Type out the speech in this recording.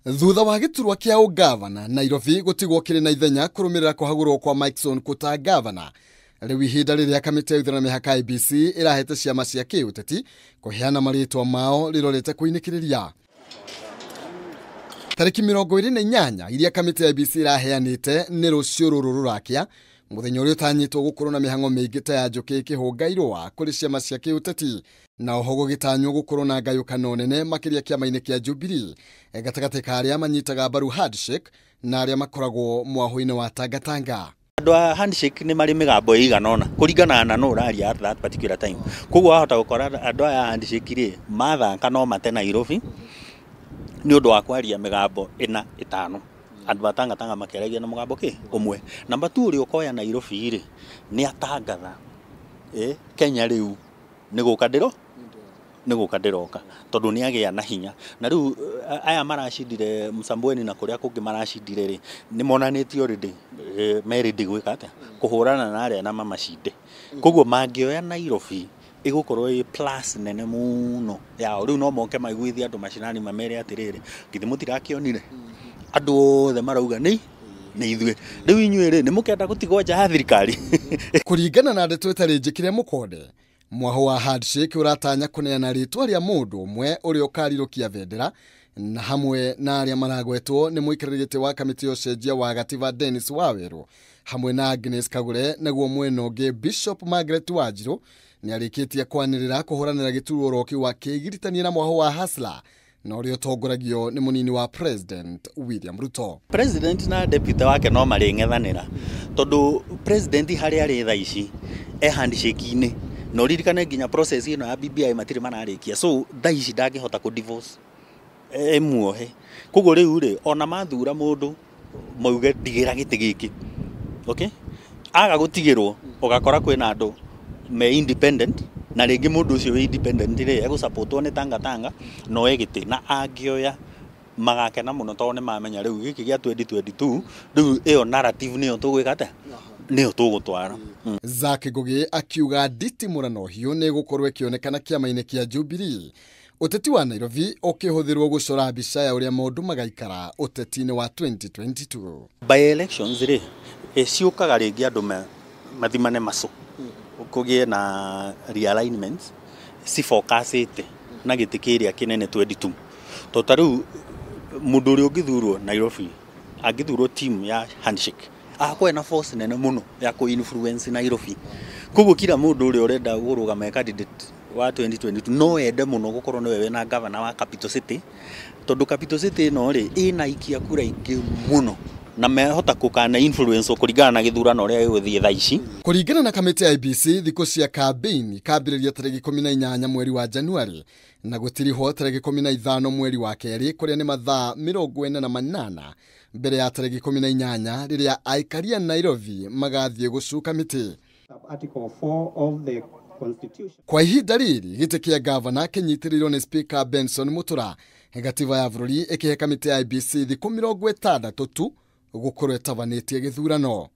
Thutha wa gĩturwa kĩa ũgavana Nairobi gũtigwo kĩrĩ na ithenya kũrũmĩrĩra kũhagũrwo kwa Mike Sonko ta gavana. Rĩu ihinda rĩrĩa kamĩtĩ ya ithurano mĩhaka IEBC ĩrahete ciama cia kĩũteti kũheana marĩtwa mao rĩrorete kũinĩkĩrĩria. Tarĩki 28 iria kamĩtĩ ya IEBC ĩraheanĩte nĩ rũciũ rũrũ rũrakĩa, mũthenya ũrĩa ũtanyĩtwo gũkorwo na mĩhang'o mĩingĩ ta ya njũkĩ ĩkĩhũnga irũa kũrĩ ciama cia kĩũteti, na oho gũgĩtanywo gũkorwo na ngayũkano nene makĩria kĩama-inĩ kĩa Jubilee gatagatĩ ka arĩa manyitaga mbaru handshake na arĩa makoragwo mwahũ-inĩ wa Tangatanga. Andũ a handshake nĩ marĩ mĩgambo ĩigana ũna kũringana na nũ ũraria at that particular time. Koguo wahota gũkora andũ aya a handshake rĩ mathaka no mate Nairobi nĩ ũndũ wa kwaria mĩgambo ĩna ĩtano. Andũ a Tangatanga makĩaragia na mũgambo kĩ ũmwe. Namba 2 ũrĩa ũkoya Nairobi rĩ nĩ atangatha Kenya rĩu nĩ gũka ndĩro nĩ gũka ndĩroka tondũ nĩ agĩa na hinya. Na rĩu aya maracindire Msambweni na kũrĩa kũngĩ maracindire rĩ nĩ monanĩtio already me ready gwĩka atĩa kũhũrana na arĩa na mamacinde. Koguo mangĩoya Nairobi ĩgũkorwo ĩ plus nene mũno yao. Rĩu no moke maiguithie andũ macinani mamere atĩrĩrĩ, githĩ mũtirakĩonire andũ othe marauga nĩ ithuĩ, rĩu inyuĩ rĩ nĩ mũkenda gũtigwo nja ya thirikari. Kũringana na ndeto ĩtarĩ njĩkĩre mũkonde, mwaho wa handshake ũratanya kũneana rĩtwa rĩa mũndũ ũmwe ũrĩa ũkarirũkia bendera na hamwe na arĩa maragwetwo nĩ mũikarĩri gĩtĩ wa kamĩtĩ ya ũcenjia wa gatiba Dennis Waweru hamwe na Agnes Kagure, naguo mwena ũngĩ Bishop Margaret Wanjiru nĩ arĩkĩtie kwanĩrĩra kũhũranĩra gĩturwa oro kĩu akĩgiritania na mwaho wa Hustler na ũrĩa ũtongoragio nĩ mũnini wa President William Ruto. President na deputy wake no marĩng'ethanĩra tondũ president harĩa arĩ thaa ici e handshake-inĩ, na ũririkane nginya process ĩno ya BBI matirĩ mararĩkia, so thaa ici ndangĩhota kũ divorce ĩmuohe. Koguo rĩu rĩ ona mathura mũndũ mauge ndigĩra gĩtĩ gĩkĩ, okay, aga gũtigĩrwo ũgakora kwĩna andũ me independent, na rĩngĩ mũndũ ũcio wĩ independent rĩ egũsupportwo nĩ Tangatanga no e gĩtĩ, na angĩoya magakena mũno tondũ nĩ mamenya rĩu gĩkĩ gĩa 2022 rĩu ĩyo narrative nĩyo tũgwĩka atĩa, nĩyo tũgũtwara. Zack Ngugi akiuga nditimũrano hiũ nĩ ĩgũkorwo ĩkĩonekana kĩama-inĩ kĩa Jubilee. Ũteti wa Nairobi ũkĩhũthĩrwo gũcora mbica ya ũrĩa maũndũ magaikara ũteti-inĩ wa 2022. By elections rĩ ciũkaga rĩngĩ andũ mathimane maco kũgĩe na realignment cifocusĩte na gĩtĩ kĩrĩa kĩnene 22. Tondũ ta rĩu mũndũ ũrĩa ũngĩthurwo Nairobi angĩthurwo team ya handshake akorwo na force nene mũno ya kũ influence Nairobi. Koguo kila mũndũ ũrĩa ũrenda kũrũgama candidate wa 2022 no ende mũno gũkorwo nĩwe wĩna governor wa Capital City, tondũ Capital City ĩno rĩ ĩna ikia kura ingĩ mũno na mehota kũkana influence kũringana na gĩthurano ũrĩa gĩgũthiĩ thaa ici. Kũringana na kamĩtĩ ya IEBC, thikũ cia kambĩini kambĩrĩria tarĩki 18 mweri wa Januari na gũtirihwo tarĩki 15 mweri wa kerĩ, kũrĩa nĩ mathaa 48 mbere ya tarĩki 18 rĩrĩa aikari a Nairobi magathiĩ gũcuka mĩtĩ. Article 4 of the Constitution. Kwa ihinda rĩrĩ gĩtĩ kĩa gavana kĩnyitĩrĩirwo nĩ Speaker Benson Mutura, gatiba ya bũrũri ĩkĩhe kamĩtĩ ya IEBC thikũ 60 tu gũkorwo ĩtabanĩtie gĩthurano.